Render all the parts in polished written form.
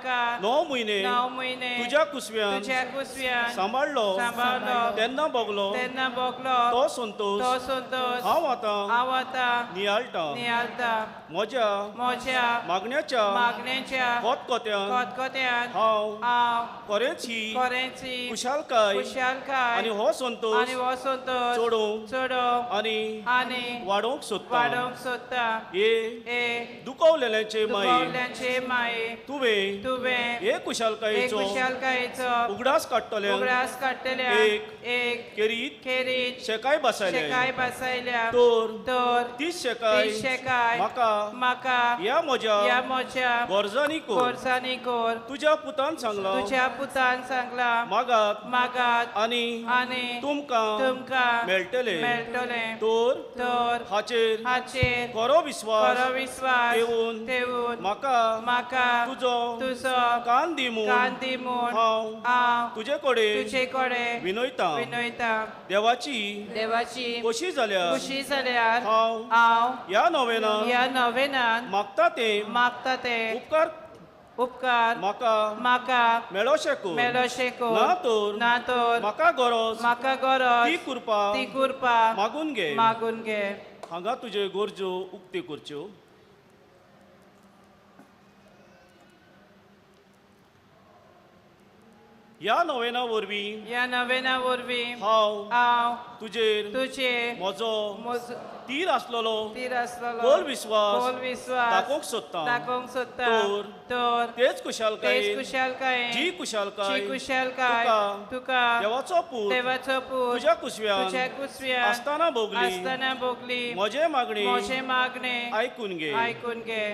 म्हाका 9 म्हयने 9 म्हयने तुज्या कुसव्यान तुज्या कुसव्यान सांबाळलो सांबाळलो तेन्ना भोगलो तेन्ना भोगलो तो संतोश तो संतोश हांव आतां हांव आतां नियाळटा नियाळटा. म्हज्या म्हज्या मागण्याच्या मागण्याच्या खतखत्यान खतखत्यान हांव हांव खरेंच ही खरेंच खुशालकाय खुशालकाय आनी हो संतोश आनी हो संतोश चडोवंक चडोवंक आनी आनी वाडोवंक सोदता. वाडोवंक सोदता. हे हे दुखवलेल्यांचे माये दुखवल्ल्यांचे माये तुवें तुवें हे हे खुशालकायेचो खुशालकायेचो उगडास काडटल्यांक उगडास काडटल्या एक एक खेरीत खेरीत शेकाय बसायल्या शेकाय बसायल्या तर तर तीच शेकाय तीच शेकाय म्हाका म्हाका ह्या म्हज्या ह्या म्हज्या गरजांनी कर. गरजांनी कर. तुज्या पुतान सांगलां तुज्या पुतान सांगलां मागात मागात आनी आनी तुमकां तुमकां मेळटलें. मेळटलें. तर तर हाचेर हाचेर खरो विस्वास खरो विस्वास ठेवून ठेवून म्हाका म्हाका तुजो तुजो कान दी म्हूण कान दी म्हूण हांव हांव तुजे कडेन तुजे कडेन विनयता. विनयता. देवाची देवाची खोशी जाल्यार खुशी जाल्यार हांव हांव ह्या नोवेनान ह्या नोवेनान मागता तें मागता तें उपकार उपकार म्हाका म्हाका मेळोशें कर. मेळोशें कर. ना तर ना तर म्हाका गरज म्हाका गरज ती कृपा ती कृपा मागून घे. मागून घे. हांगा तुजे गरजो उक्त्यो करच्यो. ह्या नोवेना वरवीं ह्या नोवेना वरवीं हांव हांव तुजेर तुजेर म्हजो म्हजो तीर आसलेलो तीर आसलेलो खोल विस्वास खोल विस्वास दाखोवंक सोदता. दाखोवंक सोदता. तर तर तेच खुशालकायेन तेच खुशालकायेन जी खुशालकाय जी खुशालकाय तुका देवाचो पूत देवाचो पूत तुज्या कुसव्यान तुज्या कुसव्यान आसतना भोगली आसतना भोगली म्हजें मागणें म्हजें मागणें आयकून घे. आयकून घे.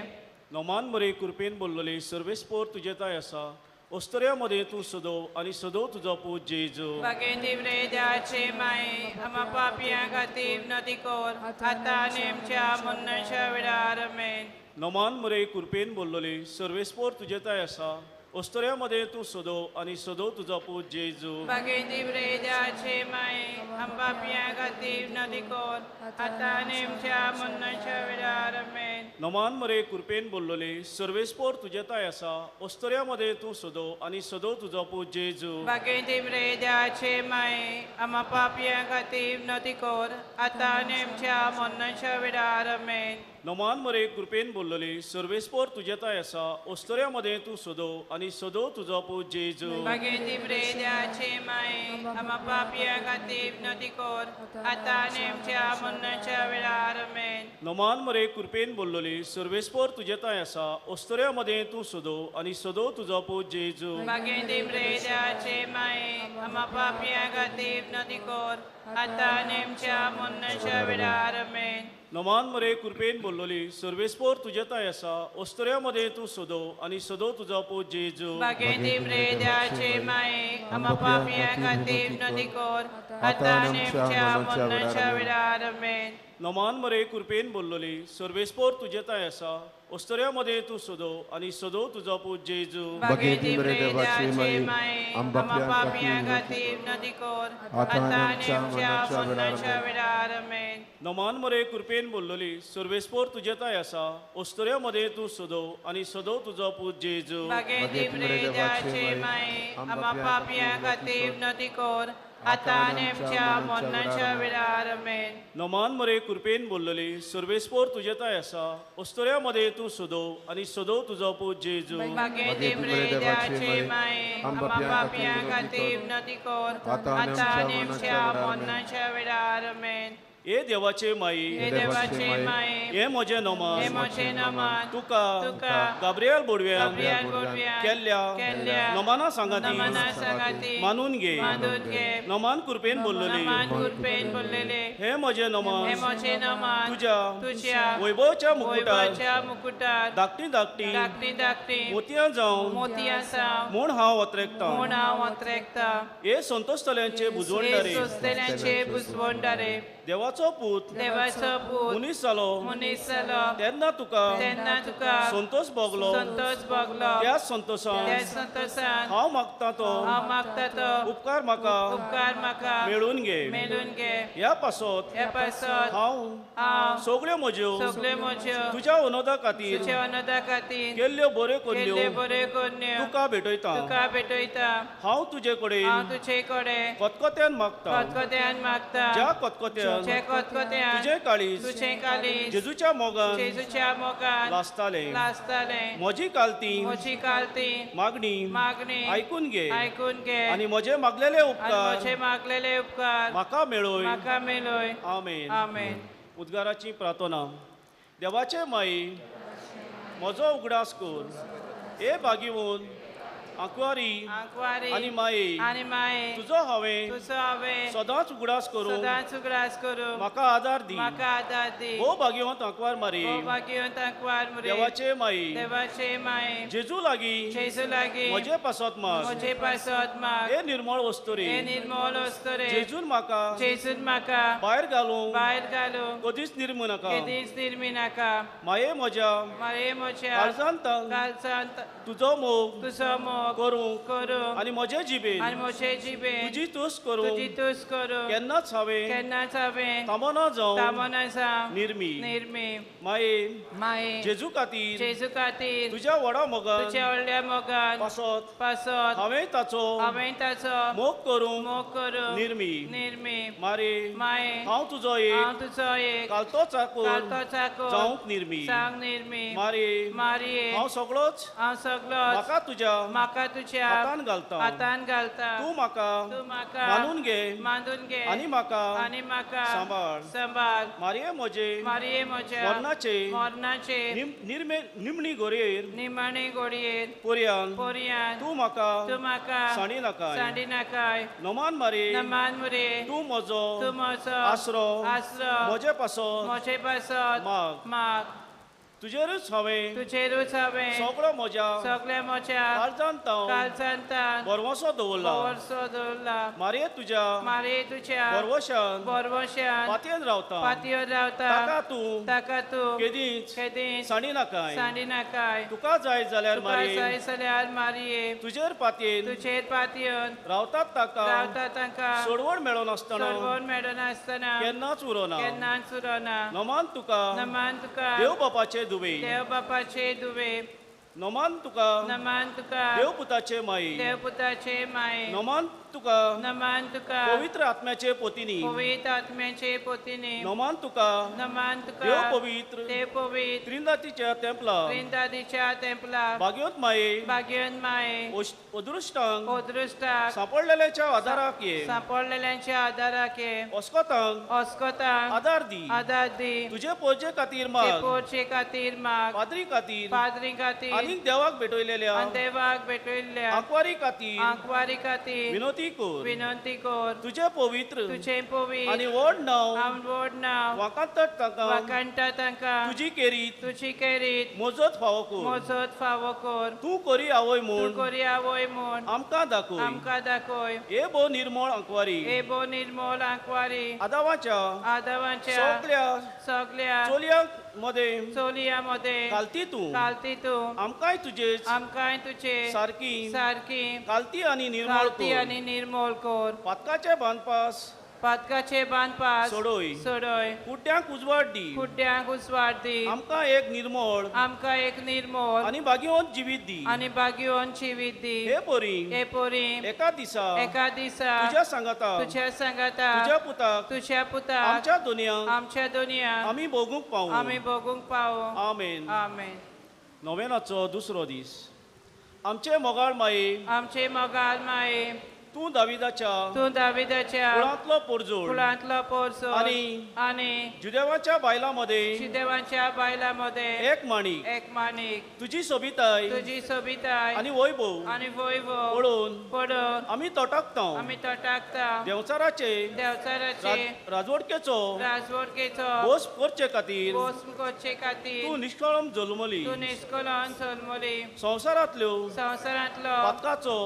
नोमान बरे कृपेन बोल्लोली सर्वेस्पोर तुजे ताय आसा. ओस्तऱ्या मदें तूं सदोव आनी सदोव तुजो पूत जेजू. बागेंती देवाचे माये आम्हा पापयां खातीर विनंती कर आतां आनी आमच्या मरणाच्या वेळार. आमेन. नोमान मरे कृपेन बोल्लोली सर्वेस्पोर तुजे ताय आसा. ओस्तऱ्या मदें तूं सदोव आनी सदोव तुजो पूत जेजू. बागेंती देवाचे माये आम्हा पापयां खातीर विनंती कर आतां आनी आमच्या मरणाच्या वेळार. आमेन. नोमान मरे कृपेन बोल्लोली सर्वेस्पोर तुजे ताय आसा. ओस्तऱ्या मदें तूं सदोव आनी सदोव तुजो पूत जेजू. बागेंती देवाचे माये आम्हा पापयां खातीर विनंती कर आतां आनी आमच्या मरणाच्या वेळार. आमेन. नोमान मरे कृपेन बोल्लोली सर्वेस्पोर तुजे ताय आसा. ओस्तऱ्या मदें तूं सदोव आनी सदोव तुजो पूत जेजू. बागेंती देवाचे माये आम्हा पापयां खातीर विनंती कर आतां आनी आमच्या मरणाच्या वेळार. आमेन. नोमान मरे कृपेन बोल्लोली सर्वेस्पोर तुजे ताय आसा. ओस्तऱ्या मदें तूं सदोव आनी सदोव तुजो पूत जेजू. बागेंती देवाचे माये आम्हा पापयां खातीर विनंती कर आतां आनी आमच्या मरणाच्या वेळार. आमेन. नोमान मरे कृपेन बोल्लोली सर्वेस्पोर तुजे ताय आसा. ओस्तऱ्या मदें तूं सदोव आनी सदोव तुजो पूत जेजू. बागेंती देवाचे माये आम्हा पापयां खातीर विनंती कर आतां आनी आमच्या मरणाच्या वेळार. आमेन. नोमान मरे कृपेन बोल्लोली सर्वेस्पोर तुजे ताय आसा. ओस्तऱ्या मदें तूं सदोव आनी सदोव तुजो पूत जेजू. बागेंती देवाचे माये आम्हा पापयां खातीर विनंती कर आतां आनी आमच्या मरणाच्या वेळार. आमेन. नोमान मरे कृपेन बोल्लोली सर्वेस्पोर तुजे ताय आसा. ओस्तऱ्या मदें तूं सदोव आनी सदोव तुजो पूत जेजू. बागेंती देवाचे माये आम्हा पापयां खातीर विनंती कर आतां आनी आमच्या मरणाच्या वेळार. आमेन. नोमान मरे कृपेन बोल्लोली सर्वेस्पोर तुजे ताय आसा. ओस्तऱ्या मदें तूं सदोव आनी सदोव तुजो पूत जेजू. बागेंती देवाचे माये आम्हा पापयां खातीर विनंती कर आतां आनी आमच्या मरणाच्या वेळार. आमेन. हे देवाचे माई हे देवाचे माये हे म्हजें नमन हे म्हजें नमन तुका तुका गाब्रियल बोडव्यान गाब्रियल बोडव्यान केल्ल्या केल्ल्या नमना सांगाती नमना सांगाती मानून घे मानून घे नमन कृपेन बोललेले नमन कृपेन बोललेले हे म्हजें नमन हे म्हजें नमन तुझ्या तुझ्या वैभवाच्या मुकुटार वैभवाच्या मुकुटार धाकटी धाकटी धाकटी धाकटी मोतयां जावन मोतयां जावन म्हूण हांव ओतरेकतां म्हूण हांव ओतरेकतां हे संतोषतल्यांचे बुजवणदारे हे सोंसतल्यांचे बुजवणदारे देवाचो देवाचो पूत मनीस जालो तेन्ना तुका संतोष भोगलो त्या संतोषान हांव मागता तो उपकार म्हाका मेळून घे. ह्या पासत हांव सगळ्यो म्हज्यो तुज्या अनोदा खातीर केल्ल्यो बऱ्यो करण्यो तुका भेटयता. हांव तुजे कडेन खतखत्यान मागता ज्या खतखत्यान तुजें काळीज जेजूच्या मोगान लासतालें. म्हजी कालती मागणी आयकून घे आनी म्हजे मागलेले उपकार म्हाका मेळय. आमेन. उद्गाराची प्रार्थना. देवाचे माई म्हजो उगडास कर हे भागीवन आंकवारी आनी माये तुजो हांवें सदांच उगडास करूं म्हाका आदार दी. हो भाग्यवंत आंकवार मारी देवाचे माई जेजू लागीं म्हजे पासत माग. हे निर्मळ वस्तुरे जेजून म्हाका भायर घालूं कदीच निर्मू नाका. माये म्हज्या काळजांत तुजो मोग करूंक आनी म्हजे जिबेन तुजी तुस्त करूंक केन्नाच हांवें थांबना जावं निर्मी. माये जेजू खातीर तुज्या व्हडा मोगान पासत हांवें ताचो मोग करूंक निर्मी. मारे हांव तुजो एक कालतो चाकोर जावंक निर्मी. मारे हांव सगळोच म्हाका तुज्या हातान घालता. तूं म्हाका मानून घे आनी म्हाका सांबाळ. मारये म्हजे मरणाचे निमणी गोडयेर पोरयान तूं म्हाका सांडी नाकाय. नमान मारे तूं म्हजो आसरो म्हजे पासत माग. तुजेरूच हांवें सगळो म्हज्या काळजांत भरवंसो दवरला. मारये तुज्या भरवंशान पातयेन रावता ताका तूं केदींच सांडी नाकाय. तुका जाय जाल्यार मारये तुजेर पातयेन रावतात ताका सोडवण मेळनासतना केन्नाच उरना. नमान तुका देव बापाचे दुवे नमान तुका देवपुताचे माई नमान तुका पवित्र आत्म्याचे पोतिनी नमान तुका देव पवित्र त्रिंदातीच्या तेंपला भाग्यवंत माये अदृश्टांक सांपडलेल्याच्या आदाराक ये अस्कोतांक आदार दी. तुजे पोरजे खातीर माग पाद्री खातीर आनी देवाक भेटयलेल्या आंकवारी खातीर विनंती कर. तुजे पवित्र आनी व्हड नांव वाकांतात तांकां तुजी केरीत मोजत फावो कर. तूं करी आवय म्हूण आमकां दाखय. हे भोव निर्मळ आंकवारी आदावाच्या सगळ्या चोलयांक मदें कालती तूं आमकांय तुजेच सारकी कालती आनी निर्मळ कर. पातकाचे बांदपास सोडय कुड्ड्यांक उजवाड दी. आमकां एक निर्मळ आनी भाग्यवंत जिवीत दी. हे पोरी एका दिसा तुज्या सांगाता तुज्या पुताक आमच्या दुनियांक आमी भोगूंक पावूं. आमेन. नोवेनाचो दुसरो दीस. आमचे मोगाळ माये तूं दाविदाच्या कुळांतलो पोरजोड आनी जुदेवाच्या बायलां मदें एक माणीक तुजी सोबिताय आनी वैभव पळोवन आमी तटाकता देंवचाराचे राजवटकेचो बोस करचे खातीर तूं निश्कळम जल्मली. संवसारांतल्यो पातकाचो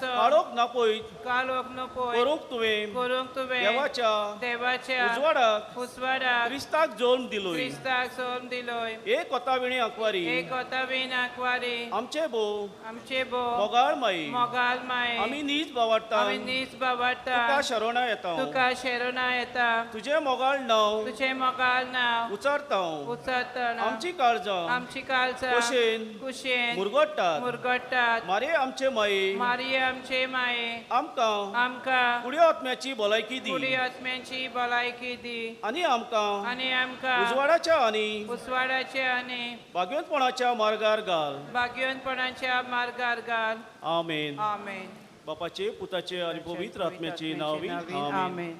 काळोख नापय पयत करूंक तुवें देवाच्या उजवाडाक क्रिस्ताक जल्म दिलोय. एक कोताविणी आंकवारी आमचे भो मोगाळ माई आमी नीज बावाडटा तुका शरणा येता तुजें मोगाळ नांव उचारता आमची काळजां कुशेन मुरगट्टात. मारे आमचे माये आमकां कुड्या आत्म्याची भलायकी दी आनी आमकां उजवाडाच्या आनी भाग्यवंतपणाच्या मार्गार घाल. आमेन. बापाचे पुताचे आनी पवित्र आत्म्याचे नांवी आमेन.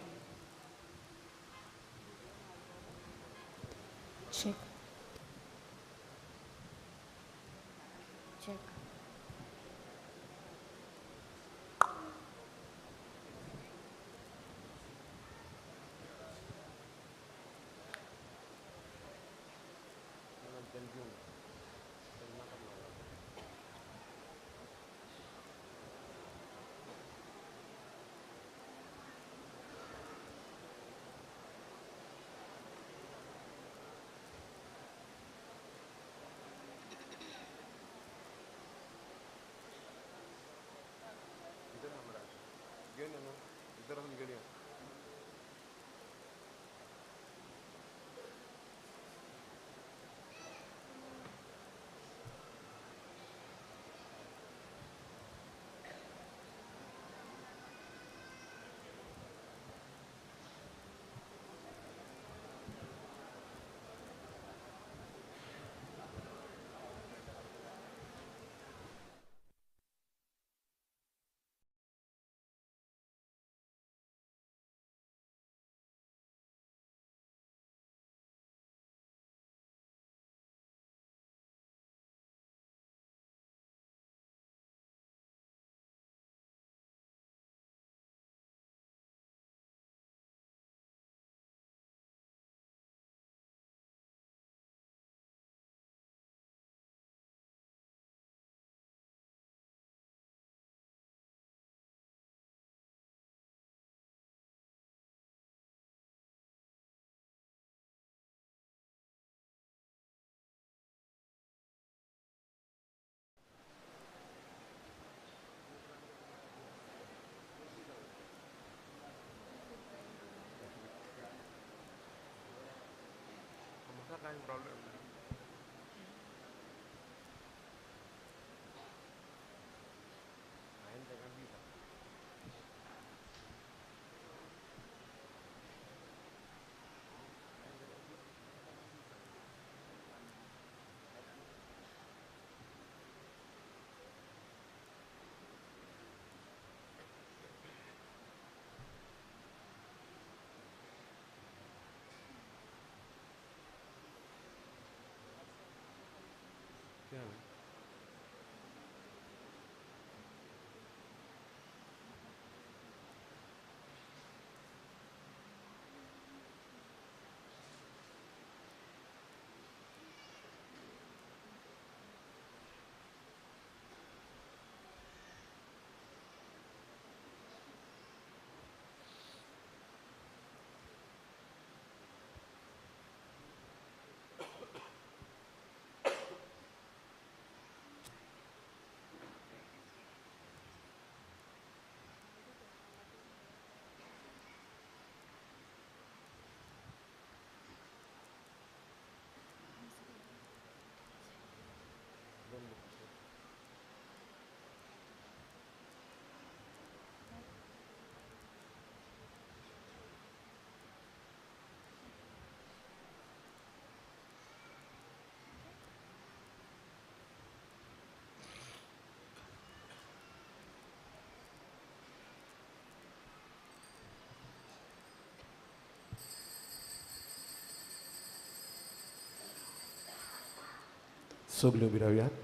सगल्यो उबी रावयात.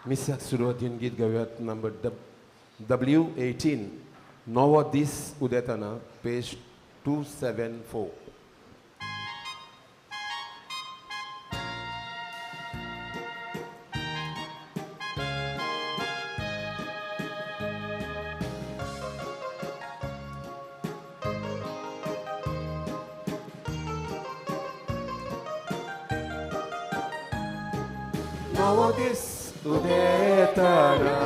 मिसाक सुरवातीन गीत गावयात नंबर W18 नवो दीस उदेतना पेज 274. नवो दीस उदेतना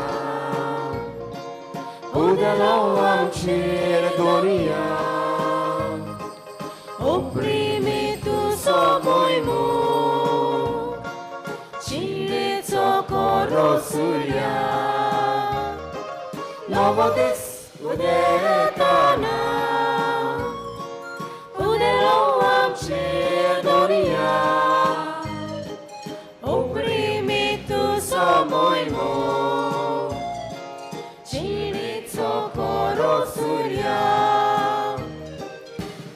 उदेलो आमचेर दोनया Oprimi tu somojmu Činjeco korosurja नवो दीस उदेतना Udelo आमचेर दोनया Oprimi tu somojmu Činjeco korosurja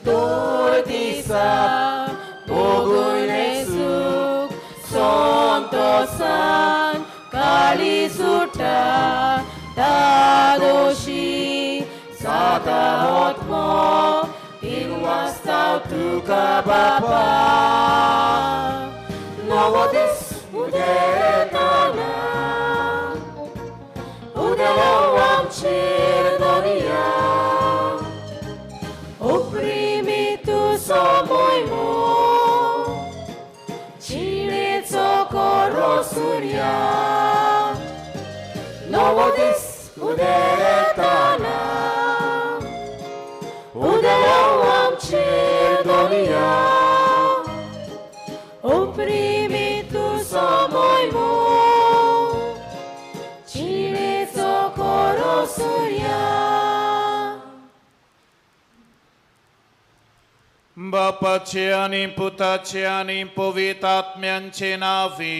Dor दिसा भोगुले सुख संतोषान काळी सुटा दादोशी साता आत्मो तीन वास्ताव तुका बापा नवो दीस उदेतना उदेलो आमचेर दोनया Oprimi tu somojmu Činjeco korosurja नवो दीस उदेतना उदेलो आमचेर दोनया Oprimi tu somojmu Činjeco korosurja बापाचे आनी पुताचे आनी पवित्र आत्म्यांचे नांवे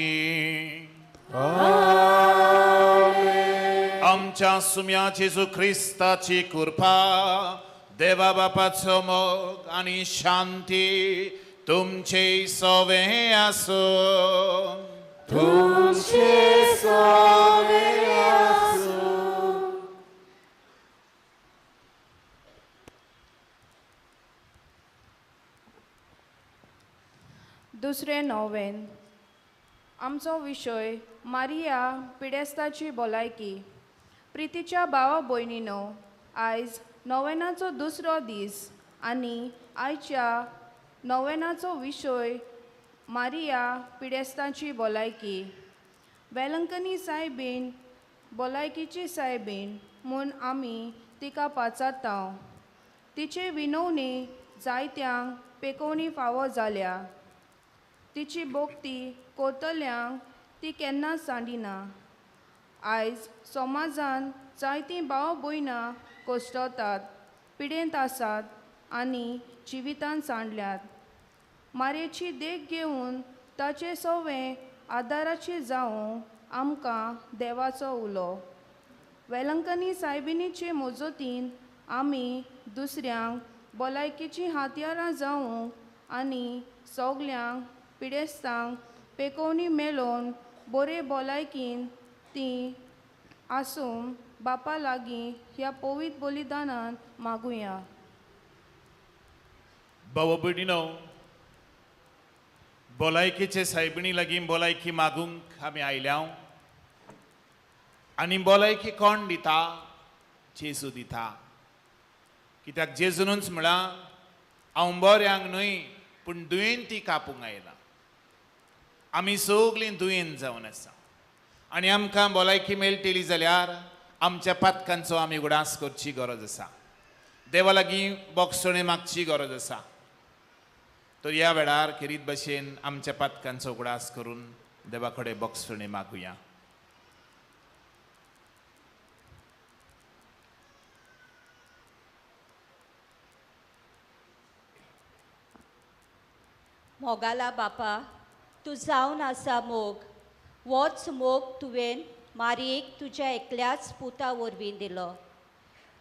आमच्या सुम्या जेजू क्रिस्ताची कृपा देवा बापाचो मोग आनी शांती तुमचे सवे आसूं. तुमचे सवे आसूं. दुसरें नोवेन आमचो विशय मारिया पिडेस्ताची भलायकी. प्रितीच्या भावा भयणीनो, आयज नोवेनाचो दुसरो दीस आनी आयच्या नोवेनाचो विशय मारिया पिडेस्ताची भलायकी. वेलंकनी सायबीण भलायकीची सायबीण म्हूण आमी तिका पाचारता. तिचे विनवणी जायत्यांक पेकोवणी फावो जाल्या. तिची भक्ती कोतल्यांक ती केन्नाच सांडिना. आयज समाजान जायतीं भाव भयणां कोश्टतात, पिडेंत आसात आनी जिवितान सांडल्यात. मारयेची देख घेवन ताचे सवे आदाराचे जावं आमकां देवाचो उलो. वेलंकनी सायबिणीचे मजतीन आमी दुसऱ्यांक भलायकेचीं हातयारां जावंक आनी सगल्यांक पिडेस्तांक पेकोवणी मेळोवन बरे भलायकीन ती आसूं बापा लागीं ह्या पवित्र बलिदानान मागुया. भाव भयणीनो, भलायकेचे सायबिणी लागीं भलायकी मागूंक आमी आयल्या. आनी भलायकी कोण दिता? जेजू दिता. कित्याक जेजूनच म्हळां, हांव बऱ्यांक न्हय पूण दुयेंती कापूंक आयला. आमी सगलीं दुयेंत जावन आसा आनी आमकां भलायकी मेळटली जाल्यार आमच्या पातकांचो आमी उगडास करची गरज आसा. देवा लागीं बोगसणे मागची गरज आसा. तर ह्या वेळार खेरीत भशेन आमच्या पातकांचो उगडास करून देवा कडेन बोगसणे मागुया. मोगाला बापा, तूं जावन आसा मोग, होच मोग तुवें मारयेक तुज्या एकल्याच पुता वरवीं दिलो.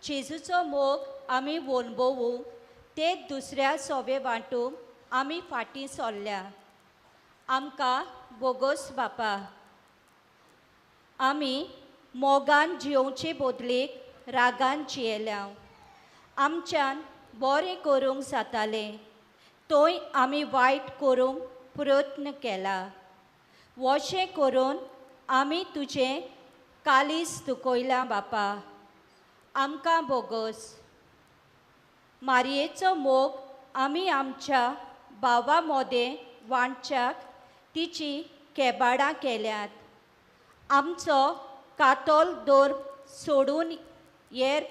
जेजूचो मोग आमी वोनबोवूंक ते दुसऱ्या सोवे वांटूंक आमी फाटीं सरल्या. आमकां बोगोस बापा. आमी मोगान जियोवचे बदलेक रागान जियेल्या. आमच्यान बरें करूंक जातालें तोय आमी वायट करूंक प्रयत्न केला. वशें करून आमी तुजें कालीज दुखयलां बापा. आमकां बोगस. मारयेचो मोग आमी आमच्या भावा मोदें वांटच्याक तिची केबाडां केल्यात. आमचो कातोल धर्म सोडून हेर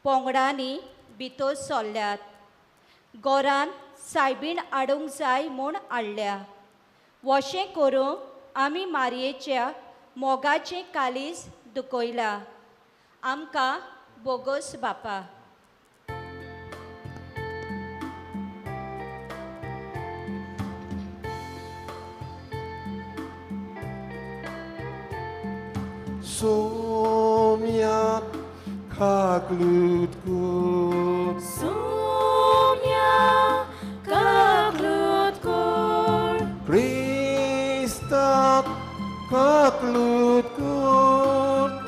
पोंगडांनी भितर सरल्यात. गोरान सायबीण हाडूंक जाय म्हूण हाडल्या. वशें करूंक आमी मारयेच्या मोगाचें कालीज दुखयलां. आमकां बोगोस बापा. Somia kaklutkur, Somia kaklutkur, Krista kaklutkur,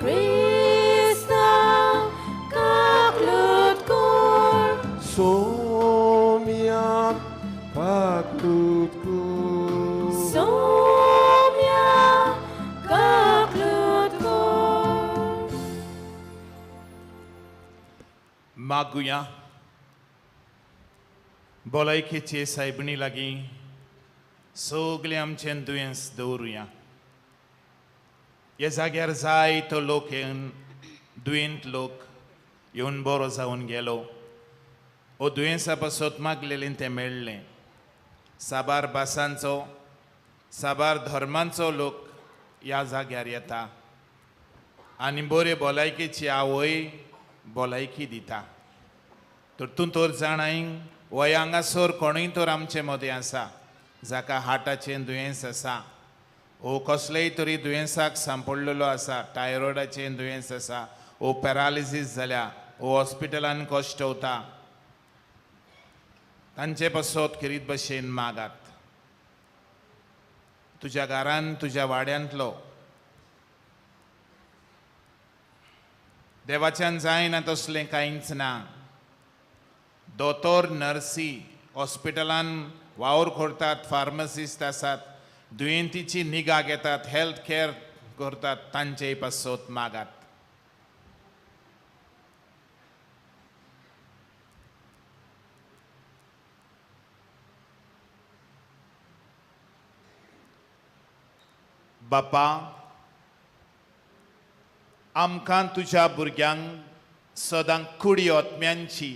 Krista kaklutkur, Somia kaklutkur, Somia kaklutkur. मागुया भलायकेचे सायबणी लागीं सगळें आमचें दुयेंस दवरुया. ह्या जाग्यार जायतो लोक येवन दुयेंत लोक येवन बरो जावन गेलो. हो दुयेंसा पासत मागलेलें तें मेळ्ळें. साबार भासांचो साबार धर्मांचो लोक ह्या जाग्यार येता आनी बरे भलायकेची आवय भलायकी दिता. तर तूं तर जाणाय वय हांगासर कोणूय तर आमचे मदें आसा जाका हार्टाचें दुयेंस आसा ओ कसलेय तरी दुयेंसाक सांपडलेलो आसा, टायरॉयडाचें दुयेंस आसा ओ पॅरालिसीस जाल्या ओ हॉस्पिटलान कश्ट वता, तांचे पासत खेरीत भशेन मागात. तुज्या घरान तुज्या वाड्यांतलो देवाच्यान जायना तसलें कांयच ना. दोतोर नर्सी हॉस्पिटलान वावर करतात, फार्मसिस्ट आसात, दुयेंतीची निगा घेतात, हेल्थ केअर करतात, तांचे पासत मागात. बापा, आमकां तुज्या भुरग्यांक सदां कुडी आत्म्यांची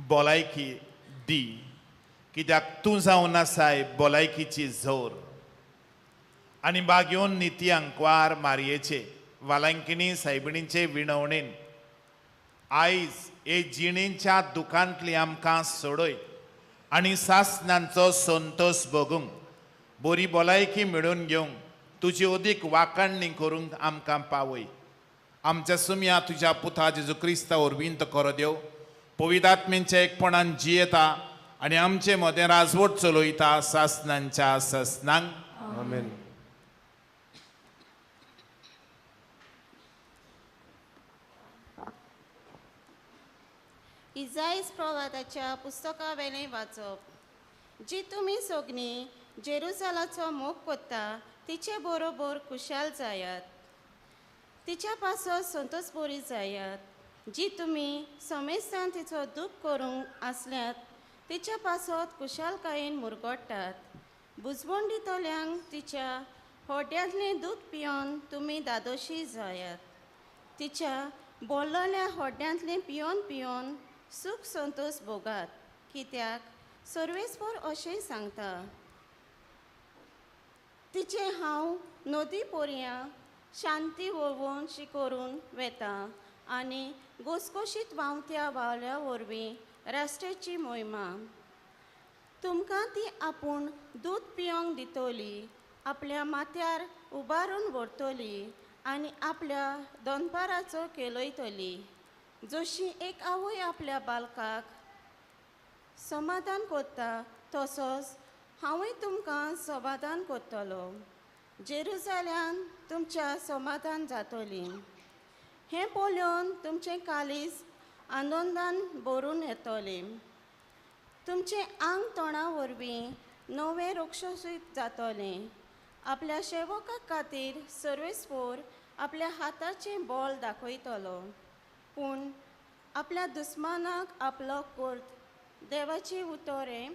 भलायकी दी, कित्याक तूं जावन आसाय भलायकीची जोर. आनी बागेवन नितयांक वार मारयेचे वालांकिणी सायबिणीचे विणवणेन आयज हे जिणेच्या दुखांतली आमकां सोडय आनी सासनांचो संतोश भोगूंक बरी भलायकी मेळोवन घेवंक तुजी अदीक वाखाणणी करूंक आमकां पावय. आमच्या सुमया तुज्या पुता जेजू क्रिस्ता वरवीं तो करो देव पवित्र आत्म्यांच्या एकपणान जियेता आनी आमचे मदें राजवट चलयता सासनांच्या सासनांक. आमेन. इजाईस प्रवादाच्या पुस्तका वेलें वाचप. जी तुमी सगळीं जेरुजालाचो मोग करता तिचे बरोबर खुशाल जायात, तिच्या पासत संतोष बरी जायात. जी तुमी समेस्तान तिचो दूख करूंक आसल्यात तिच्या पासत खुशालकायेन मुरगोट्टात. बुजवण दितल्यांक तिच्या होड्यांतलें दूद पिवन तुमी दादोशी जायात. तिच्या बोल्लल्या होड्यांतलें पिवन पिवन सूख संतोष भोगात, कित्याक सर्वेस्पर अशें सांगता, तिचें हांव नदी पोरयां शांती वळवणशी करून वेता आनी घोसघोशीत व्हांवत्या व्हांवल्या वरवीं राष्ट्राची मोहिमा. तुमकां ती आपूण दूद पिवंक दितली, आपल्या माथ्यार उबारून व्हरतली आनी आपल्या दनपाराचो केलयतली. जशी एक आवय आपल्या बालकाक समाधान करता तसोच हांवूय तुमकां समाधान करतलो. जेरुजाल्यान तुमच्या समाधान जातली. हें पळोवन तुमचें काळीज आनंदान भरून येतलें. तुमचें आंग तोंडा वरवीं नवें रोक्षसूत जातलें. आपल्या सेवका खातीर सर्वेस्पर आपल्या हाताचें बळ दाखयतलो, पूण आपल्या दुस्मानाक आपलो कोर्त. देवाची उतरें.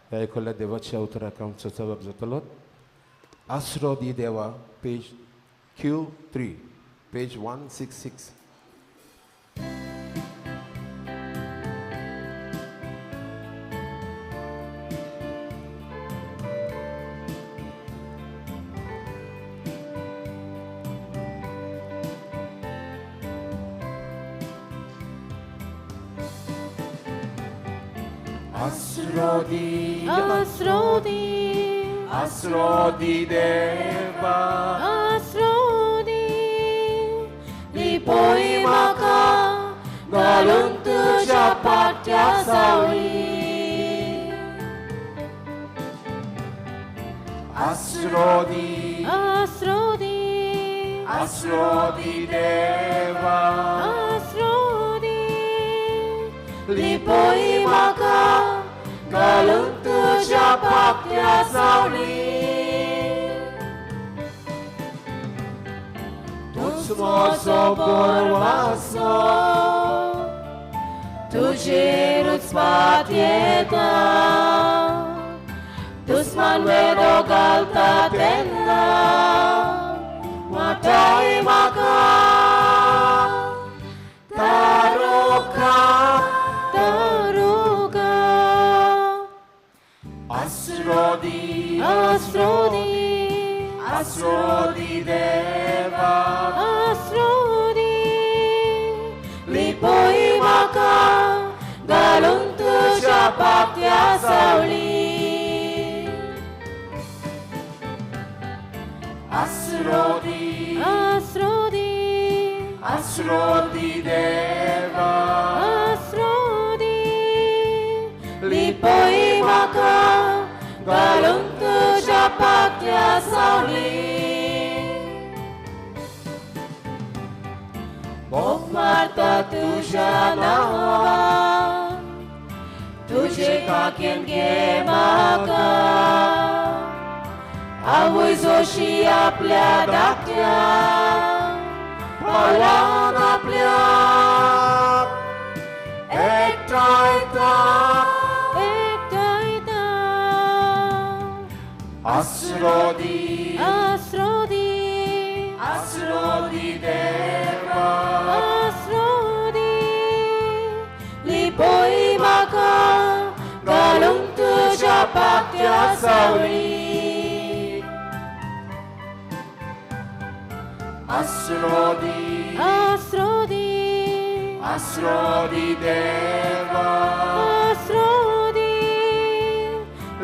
ह्या आयकल्ल्या देवाच्या उतराक आमचो जबाब जातलो. आसरो दी देवा, पेज Q3, page 166. आसरो दी, आसरो दी, आसरो दी देवा, आसरो दी, लिपोय म्हाका घालून तुज्या पाट्या सावळी. आसरो दी, आसरो दी, आसरो दी देवा, आसरो दी, लिपोय म्हाका घालून तुज्या पाट्या सावळी. तूंच म्हजो बरवासो, तुजेरूच पात येता, दुस्मान वेदो घालता तेन्ना वाटाय म्हाका तारोका, तारोका. आसरो दी, आसरो दी, आसरो दी देवा, आसरो दी, लिपोय म्हाका घालून तुज्या पाट्या सावळी. आसरो दी, आसरो दी, आसरो दी देवा, आसरो दी, लिपोय म्हाका घालून तुज्या पाट्या सावळी. मोग मारता तुज्या नांवान, तुजे काकेन घे म्हाका, आवय जोशी आपल्या धाकट्या पावलान आपल्या एकठांयता, एकठांयता. आसरो दी, आसरो दी, आसरो दी देवा, आसरो दी, लिपोय म्हाका घालून तुज्या पाट्या सावळी. आसरो दी, आसरो दी, आसरो दी देवा, आसरो दी,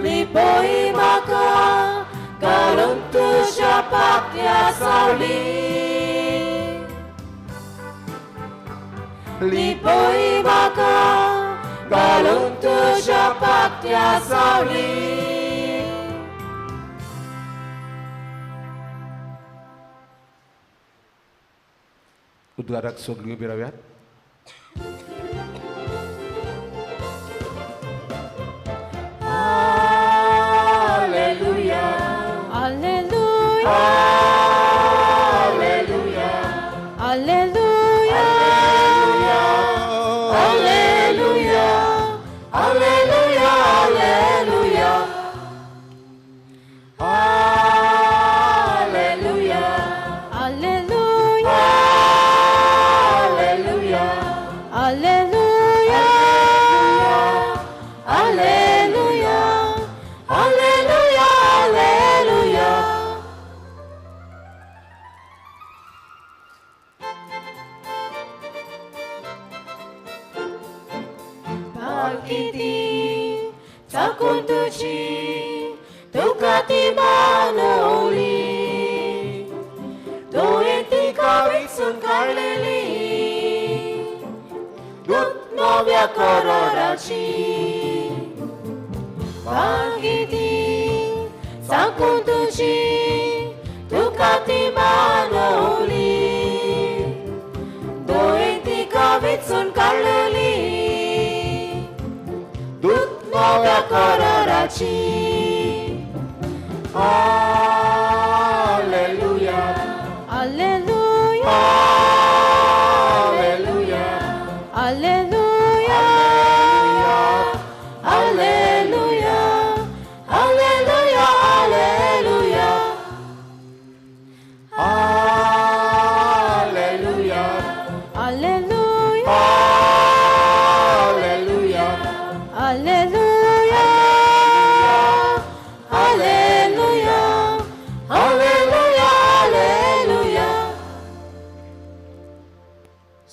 लिपोय म्हाका घालून तुज्या पाट्या सावळी. लिपोय म्हाका घालून तुज्या पाट्या सावळी. उद्गाराक सगळीं उबी राव्यात. Hallelujah, Alleluia, hallelujah, Alleluia, Alleluia, hallelujah, hallelujah, hallelujah, Alleluia, hallelujah, Alleluia, Alleluia, Alleluia, Alleluia. Pakiti चाकून तुजी तुका ती मानवली, तुवें तिका विकसून काडलेली दूत नव्या करोडाची. पाकिती चाकून तुजी तुका ती मानवली, तुवें तिका विकसून काडलेली दूत नव्या करोडाची. Hallelujah, Alleluia, hallelujah, Alleluia, Alleluia,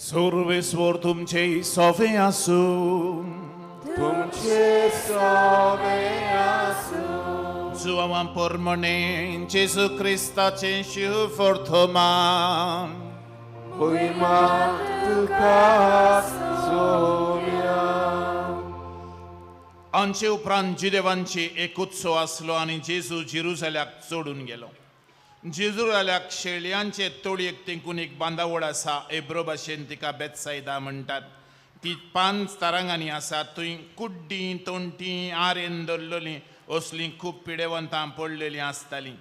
सर्वेस्वर तुमचे सोवे आसूं, तुमचे सोवे आसूं. जुवां परमणे जेजू क्रिस्ताचे शिवफर्थमान मोहिमा तुका सोम्या. आमचे उपरांत जुदेवांची एक उत्सव आसलो आनी जेजू जेरुजाल्याक चडून गेलो. जेरुजाल्याक शेळयांचे तोळयेक तेंकून एक बांदावळ आसा, एब्रो भाशेन तिका बेतसायदा म्हणटात. ती 5 तारांगांनी आसा. थंय कुड्डीं तोंटी आरेन दवरलेलीं असलीं खूब पिडेवंतां पडलेलीं आसतालीं.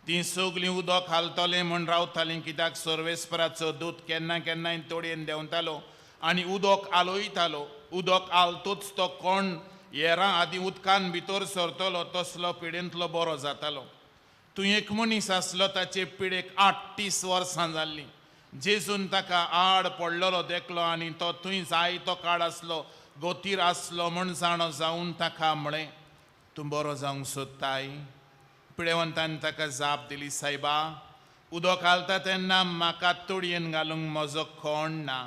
तीं सगलीं उदक घालतलें म्हूण रावतालीं, कित्याक सर्वेस्पराचो दूत केन्ना केन्नाय तोडयेन देंवतालो आनी उदक आलोयतालो. उदक आलतोच तो कोण येरां आदीं उदकान भितर सरतलो तसलो पिडेंतलो बरो जातालो. तूं एक मनीस आसलो, ताचे पिडेक 38 वर्सां जाल्लीं. जेजून ताका आड पडलेलो देखलो आनी तो थंय जायतो काळ आसलो, गोतीर आसलो म्हूण जाणो जावन ताका म्हळें, तूं बरो जावंक सोदताय? पिडेवंतान ताका जाप दिली, सायबा, उदक घालता तेन्ना म्हाका तोडयेन घालूंक म्हजो कोण ना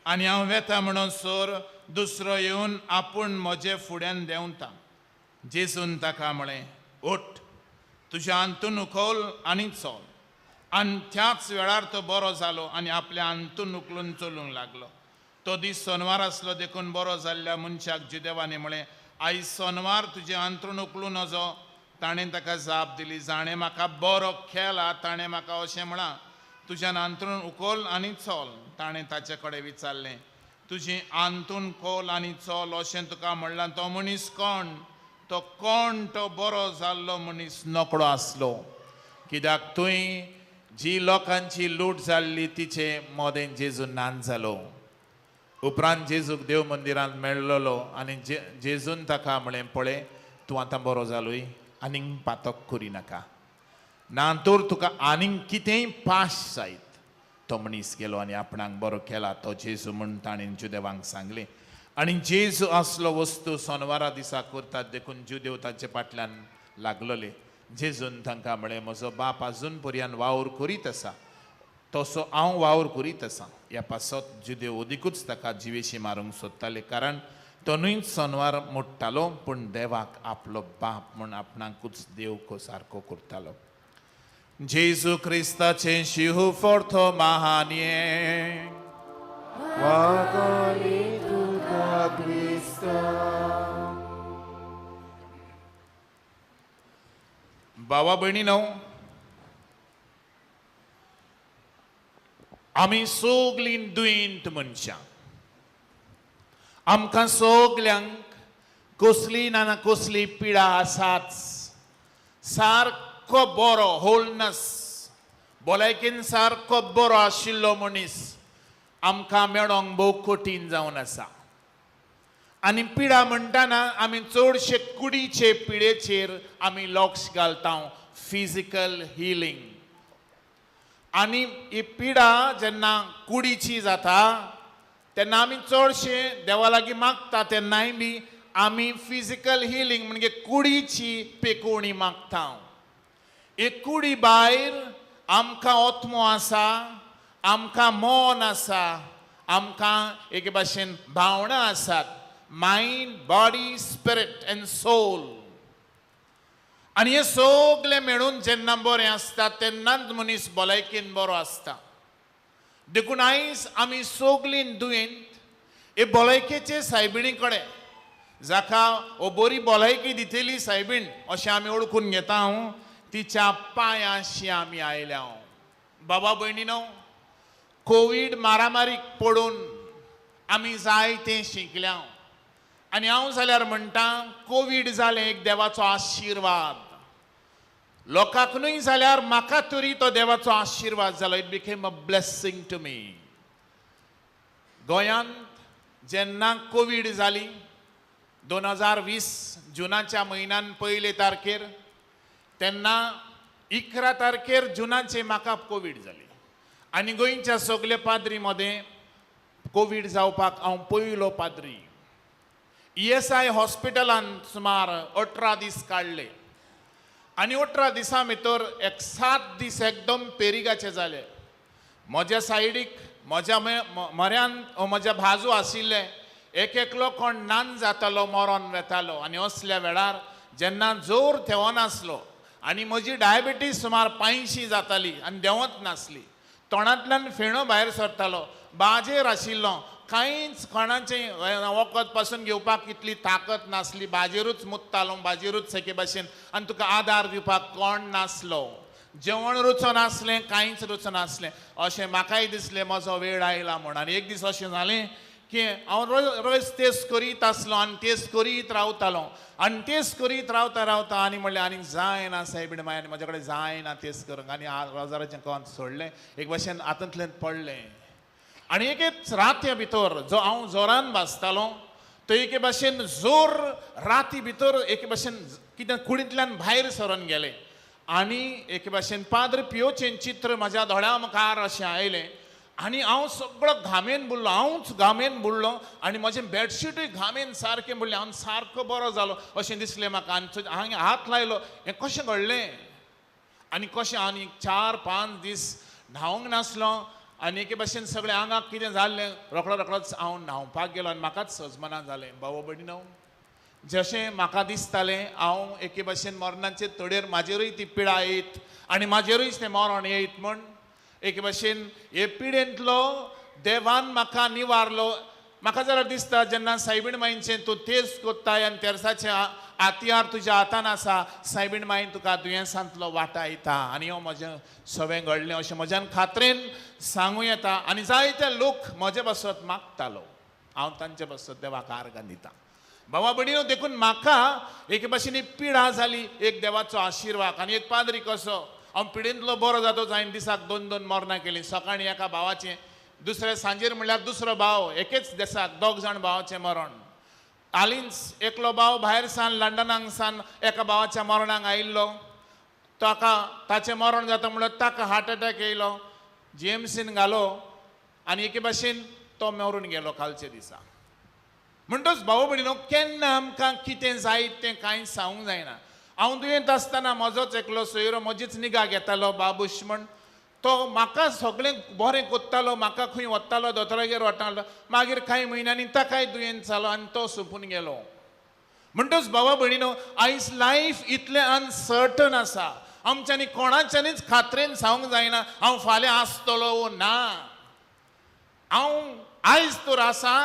आनी हांव वेता म्हणून सर दुसरो येवन आपूण म्हजे फुड्यान देंवता. जेजून ताका म्हळें, उठ, तुज्या अंतून उखल आनी चल. आनी त्याच वेळार तो बरो जालो आनी आपल्या अंतून उखलून चलूंक लागलो. तो दीस सोनवार आसलो, देखून बरो जाल्ल्या मनशाक जुदेवांनी म्हळें, आयज सोनवार, तुजें अंतरूण उखलूं नजो. ताणें ताका जाप दिली, जाणें म्हाका बरो केला ताणें म्हाका अशें म्हळां, तुज्यान अंतरूण उखल आनी चल. ताणें ताचे कडेन विचारलें, तुजें अंतून खोल आनी चल अशें तुका म्हणलां तो मनीस कोण? तो कोण तो बरो जाल्लो मनीस नकळो आसलो, कित्याक थंय जी लोकांची लूट जाल्ली तिचे मदें जेजू नान जालो. उपरांत जेजूक देव मंदिरांत मेळ्ळलो आनी जेजून ताका म्हळें, पळय, तूं आतां बरो जालोय, आनीक पातक करिनाका, ना तर तुका आनीक कितेंय पाश जायत. तो मनीस गेलो आनी आपणाक बरो केला तो जेजू म्हूण ताणें जुदेवांक सांगलें. आनी जेजू असलो वस्तू सोनवारा दिसा करतात देखून जुदेव ताचे फाटल्यान लागलोले. जेजून तांकां म्हळें, म्हजो बाप आजून पर्यंत वावर करीत आसा, तसो हांव वावर करीत आसा. ह्या पासत जुदेव अदिकूच ताका जिवेशी मारूंक सोदताले, कारण तो न्हय सोनवार मोडटालो पूण देवाक आपलो बाप म्हूण आपणाकूच देव सारको करतालो. जेजू क्रिस्ताचें शिव फोर्थो महान्ये वागानी तुका क्रिस्ता. बाबा भयणीनो, आमी सगलीं दुयेंत मनशां. आमकां सगल्यांक कसली ना कसली पिडा आसाच. सारको बरो होलनस, भलायकेन सारको बरो आशिल्लो मनीस आमकां मेळोंक भोव कठीण जावन आसा. आनी पिडा म्हणटाना आमी चडशे कुडीचे पिडेचेर आमी लक्ष घालता, फिजिकल हिलींग. आनी ही पिडा जेन्ना कुडीची जाता तेन्ना आमी चडशे देवा लागीं मागता, तेन्नाय बी आमी फिजिकल हिलींग म्हणजे कुडीची पेकोवणी मागता. एक कुडी भायर आमकां आत्मो आसा, आमकां मन आसा, आमकां एके भाशेन भावनां आसात, mind, body, spirit and soul. आनी हे सगळे मेळून जेन्ना बरें आसता तेन्नाच मनीस भलायकेन बरो आसता. देखून आयज आमी सगलीं दुयेंत हे भलायकेचे सायबिणी कडेन, जाका हो बरी भलायकी दितली सायबीण अशें आमी वळखून घेता, हांव तिच्या पांयांशी आमी आयल्या. बाबा भयणीनो, कोवीड मारामारीक पडून आमी जायतें शिकल्या. आनी हांव जाल्यार म्हणटा, कोवीड जालें एक देवाचो आशिर्वाद. लोकांक न्हय जाल्यार म्हाका तरी तो देवाचो आशिर्वाद जालो. It became a blessing to me. गोंयांत जेन्ना कोवीड जाली 2020 जुनाच्या म्हयन्यान पयले तारखेर, तेन्ना 11 तारखेर जुनाचे म्हाका कोवीड जाली. आनी गोंयच्या सगल्या पाद्री मदें कोवीड जावपाक हांव पयलो पाद्री. ESI हॉस्पिटलांत सुमार 18 दीस काडले आनी 18 दिसां भितर एक 7 दीस एकदम पेरिगाचे जाले. म्हज्या सायडीक म्हज्या म्हऱ्यान म्हज्या बाजू आशिल्ले एक एकलो कोण नान जातालो, मरोन वेतालो. आनी असल्या वेळार जेन्ना जोर देंवनासलो आनी म्हजी डायबिटीज सुमार 85 जाताली आनी देंवत नासली, तोंडांतल्यान फेणो भायर सरतालो, बाजेर आशिल्लो, कांयच कोणाचें वखद पासून घेवपाक इतली ताकत नासली, बाजेरूच मुत्तालो, बाजेरूच एके भाशेन, आनी तुका आदार दिवपाक कोण नासलो, जेवण रुचो नासलें, कांयच रुचो नासलें. अशें म्हाकाय दिसलें म्हजो वेळ आयला म्हूण. आनी एक दीस अशें जालें की हांव रोज तेस करीत आसलो आनी तेस करीत रावतालो आनी तेस करीत रावता रावता आनी म्हणलें आनीक जायना सायबीण माय, आनी म्हज्या कडेन जायना तेस करूंक. आनी रोजाराचें कोण सोडलें, एक भाशेन हातांतल्यान पडलें. आनी एकेच राती भितर जो हांव जोरान भाजतालो तो एके भाशेन जोर राती भितर एके भाशेन कितें कुडींतल्यान भायर सरून गेलें. आनी एके भाशेन पाद्र पियोचें चित्र म्हज्या दोळ्या मुखार अशें आयलें आनी हांव सगळो घामेन बुडलो, हांवूच घामेन बुडलो आनी म्हजें बेडशीटूय घामेन सारकें बुडलें. हांव सारको बरो जालो अशें दिसलें म्हाका. आनी हांवें हात लायलो, हें कशें घडलें आनी कशें? आनी 4-5 दीस न्हावंक नासलो आनी एके भाशेन सगळें आंगाक कितें जाल्लें, रोखडो रोखडोच हांव न्हांवपाक गेलो आनी म्हाकाच सजमना जालें. भाव भयणीनो, जशें म्हाका दिसतालें हांव एके भाशेन मरणाचे तडेर, म्हाजेरूय ती पिडा येत आनी म्हाजेरूय तें मरण येत म्हूण एके भाशेन हे पिडेंतलो देवान म्हाका निवारलो. म्हाका जाल्यार दिसता जेन्ना सायबीण माईचें तूं तेज कोत्ताय आनी तेरसाचें हातयार तुज्या हातान आसा, सायबीण माईन तुका दुयेंसांतलो वाटा येता. आनी हो म्हजें सगळें घडलें अशें म्हज्यान खात्रेन सांगूं येता. आनी जायते लोक म्हजे पासत मागतालो, हांव तांचे पासत देवाक आर्गां दिता. बाबा भयणीनो, देखून म्हाका एके भाशेन एक पिडा जाली, एक देवाचो आशिर्वाद. आनी एक पाद्री कसो हांव पिडेंतलो बरो जातोच हांवें दिसाक 2-2 मरणां केलीं. सकाळीं एका भावाचें, दुसऱ्या सांजेर म्हणल्यार दुसरो भाव, एकेच दिसाक 2 जाण भावाचें मरण. हालींच एकलो भाव भायर सान लंडनाक सान एका भावाच्या मरणाक आयिल्लो, ताका ताचें मरण जाता म्हणल्यार ताका हार्ट एटॅक येयलो, जीएमसीन घालो आनी एके भाशेन तो मरून गेलो कालच्या दिसा. म्हणटच भाव भयणीनो, केन्ना आमकां कितें जायत तें कांय सांगूंक जायना. हांव दुयेंत आसतना म्हजोच एकलो सोयरो म्हजीच निगा घेतालो, बाबूश म्हण, तो म्हाका सगळें बरें कोत्तालो, म्हाका खंय वतालो दोतोरागेर वतालो. मागीर कांय म्हयन्यांनी ताकाय दुयेंत जालो आनी तो सोंपून गेलो. म्हणटच भावा भयणीनो, आयज लायफ इतलें अनसर्टन आसा, आमच्यांनी कोणाच्यानीच खात्रेन सांगूंक जायना हांव फाल्यां आसतलो ना. हांव आयज तर आसा,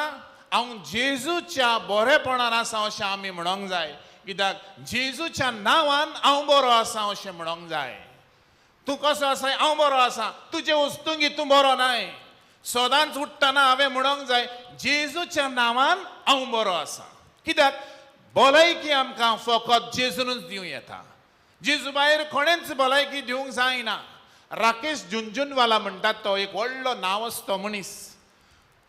हांव जेजूच्या बरेपणान आसा अशें आमी म्हणोंक जाय. कित्याक जेजूच्या नांवान हांव बरो आसा अशें म्हणोंक जाय. तूं कसो आसा? हांव बरो आसा. तुजे वस्तुंगी तूं बरो नाय. सदांच उठ्ठना हांवें म्हणोंक जाय जेजूच्या नांवान हांव बरो आसा. कित्याक भलायकी आमकां फकत जेजूनच दिवं येता, जेजू भायर कोणेंच भलायकी दिवंक जायना. राकेश झुनझुनवाला म्हणटात तो एक व्हडलो नांवाजतो मनीस,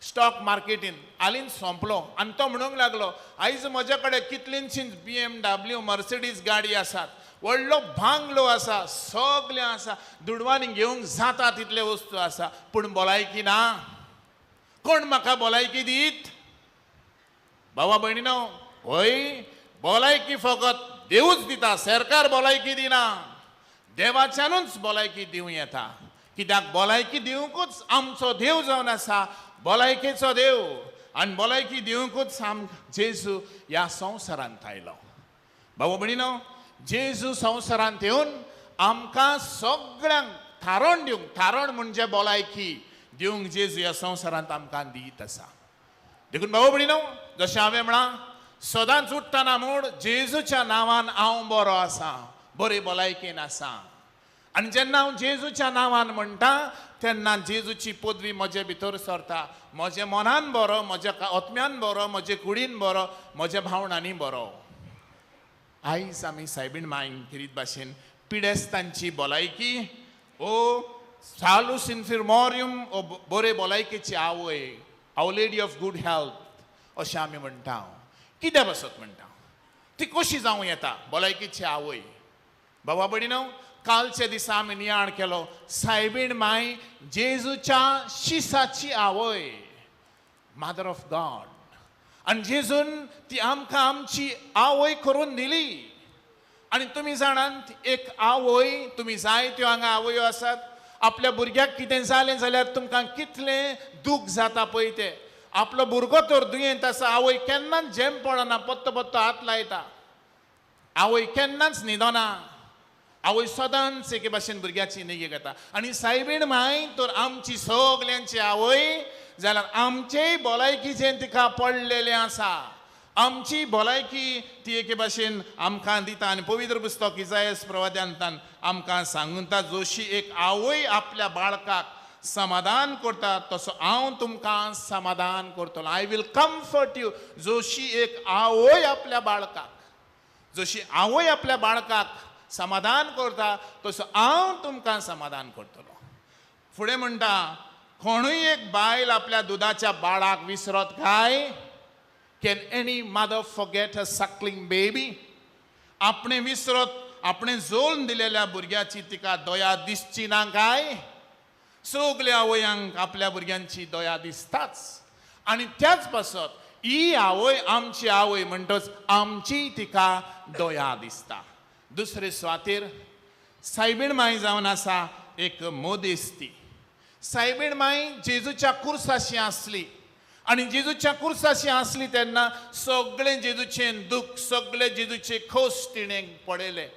स्टॉक मार्केटीन हालींच सोंपलो. आनी तो म्हणूंक लागलो, आयज म्हज्या कडेन कितलींशींच BMW Mercedes गाडी आसात, व्हडलो बांगलो आसा, सगळें आसा, दुडवांनी घेवंक जाता तितले वस्तू आसा, पूण भलायकी ना. कोण म्हाका भलायकी दीत? बाबा भयणीनो, हय, भलायकी फकत देवूच दिता, सरकार भलायकी दिना, देवाच्यानूच भलायकी दिवं येता. कित्याक भलायकी दिवंकूच आमचो देव जावन आसा, भलायकेचो देव. आनी भलायकी दिवंकूच आम जेजू ह्या संवसारांत आयलो. बाबा भयणीनो, जेजू संवसारांत येवन आमकां सगळ्यांक थारण दिवंक, थारण म्हणजे भलायकी दिवंक जेजू ह्या संवसारांत आमकां दीत आसा. देखून बाबा भयणीनो, जशें हांवें म्हळां, सदांच उठ्ठना म्हूण जेजूच्या नांवान हांव बरो आसा, बरे भलायकेन आसा. आनी जेन्ना हांव जेजूच्या नांवान म्हणटा तेन्ना जेजूची पदवी म्हजे भितर सरता. म्हजे मनान बरो, म्हज्या आत्म्यान बरो, म्हजे कुडीन बरो, म्हज्या भावणांनी बरो. आयज आमी सायबीण मायन किरीत भाशेन पिडेस्तांची भलायकी ओ सालूस इन्फिर्मोरियम ओ बरे भलायकेची आवय, our lady of good health अशें आमी म्हणटा. कित्या पासत म्हणटा? ती कशी जावं येता भलायकेची आवय? बाबा भयणीनो, कालच्या दिसा आमी नियाळ केलो, सायबीण माय जेजूच्या शिसाची आवय, मदर ऑफ गॉड. आनी जेजून ती आमकां आमची आवय करून दिली. आनी तुमी जाणात, एक आवय, तुमी जायत्यो हांगा आवयो आसात, आपल्या भुरग्याक कितें जालें जाल्यार तुमकां कितलें दूख जाता पळय तें. आपलो भुरगो तर दुयेंत आसा, आवय केन्नाच झेम पडना, पत्तो पत्तो हात लायता, आवय केन्नाच न्हिदना, आवय सदांच एके भाशेन भुरग्याची निगी घेता. आनी सायबीण माय तर आमची सगल्यांची आवय जाल्यार आमचेय भलायकीचें तिका पडलेलें आसा, आमची भलायकी ती एके भाशेन आमकां दिता. आनी पवित्र पुस्तक इजायस प्रवाद्यांतान आमकां सांगता, जशी एक आवय आपल्या बाळकाक समाधान करता तसो हांव तुमकां समाधान करतलो. I will comfort you. जशी एक आवय आपल्या बाळकाक, जशी आवय आपल्या बाळकाक समाधान करता तसो हांव तुमकां समाधान करतलो. फुडें म्हणटा, कोणूय एक बायल आपल्या दुदाच्या बाळाक विसरत काय? Can any mother forget a suckling baby? आपणे विसरत, आपणे जोल्म दिलेल्या भुरग्याची तिका दया दिसची ना काय? सगल्या आवयांक आपल्या भुरग्यांची दया दिसताच. आनी त्याच पासत ही आवय आमची आवय म्हणटच आमची तिका दया दिसता. दुसरे सुवातेर सायबीण माय जावन आसा एक मोदेस्ती. सायबीण माय जेजूच्या कुर्साशी आसली आनी जेजूच्या कुर्साशी आसली तेन्ना सगळें जेजूचें दुःख, सगळें जेजूचें खोस तिणें पळयलें.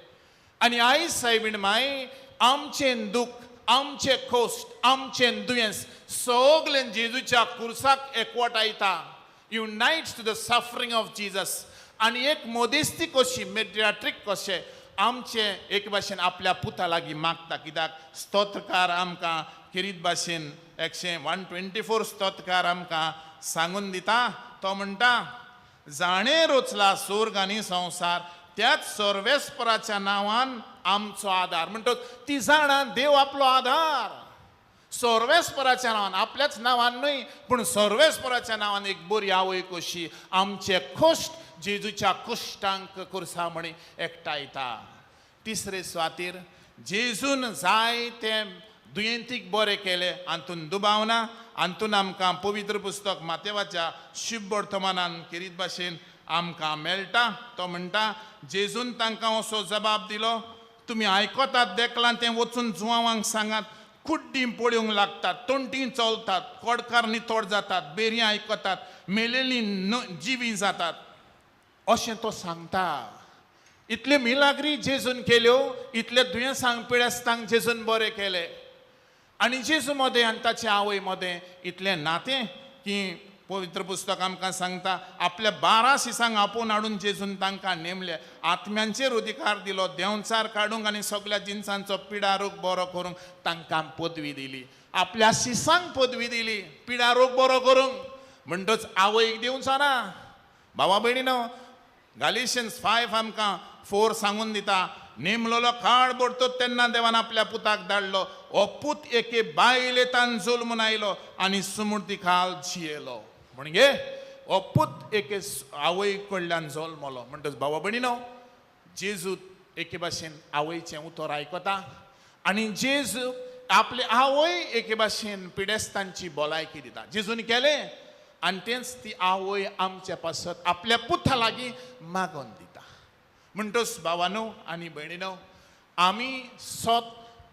आनी आयज सायबीण माय आमचें दुःख, आमचें खोस, आमचें दुयेंस सगळें जेजूच्या कुर्साक एकवटायता. Unite to the suffering of Jesus. आनी एक मोदेस्ती कशी, मेडियाट्रीक कशें आमचें एक भाशेन आपल्या पुता लागीं मागता. कित्याक स्तोत्रकार आमकां किरीत भाशेन 124 स्तोत्रकार आमकां सांगून दिता. तो म्हणटा, जाणें रोचला स्वर्ग आनी संवसार त्याच सर्वेस्पराच्या नांवान आमचो आदार. म्हणटच ती जाणा देव आपलो आदार, सर्वेस्पराच्या नांवान, आपल्याच नांवान न्हय पूण सर्वेस्पराच्या नांवान एक बरी आवय कशी आमचे कश्ट जेजूच्या कश्टांक कुर्सा म्हणी एकठांयता. तिसरे सुवातेर जेजून जायते दुयेंतीक बरें केलें हातून दुबाव ना. हातून आमकां पवित्र पुस्तक मातेवाच्या शुभ वर्तमानान किरीत भाशेन आमकां मेळटा. तो म्हणटा, जेजून तांकां असो जबाब दिलो, तुमी आयकतात देखलां तें वचून जुवांक सांगात. कुड्डीं पळोवंक लागतात, तोंटीं चलतात, कोडकार नितळ जातात, बेरयां आयकतात, मेलेलीं जिवीं जातात, अशें तो सांगता. इतल्यो मिलाग्री जेजून केल्यो, इतले दुयेंसांक पिडेस्तांक जेजून बरें केले. आनी जेजू मदें आनी ताचे आवय मदें इतलें नातें की पवित्र पुस्तक आमकां सांगता, आपल्या 12 शिसांक आपोवन हाडून जेजून तांकां नेमले, आत्म्यांचेर अधिकार दिलो, देंवचार काडूंक आनी सगल्या जिनसांचो पिडारोग बरो करूंक तांकां पदवी दिली. आपल्या शिसांक पदवी दिली पिडारोग बरो करूंक. म्हणटच आवयक दिवचो ना. भावा भयणीनो, गालिशियन्स 5 आमकां 4 सांगून दिता, नेमलोलो काळ बरतो तेन्ना देवान आपल्या पुताक धाडलो, हो पूत एके बायलेतान जल्मून आयलो आनी सुमूर्ती खाल जियेलो. म्हणजे हो पूत एके आवय कडल्यान जल्मलो. म्हणटच भावा भयणीनो, जेजू एके भाशेन आवयचें उतर आयकता आनी जेजू आपले आवय एके भाशेन पिडेस्तांची भलायकी दिता. जेजून केलें आनी तेंच ती आवय आमचे पासत आपल्या पुता लागीं मागोन दिता. म्हणटच भावानो आनी भयणीनो, आमी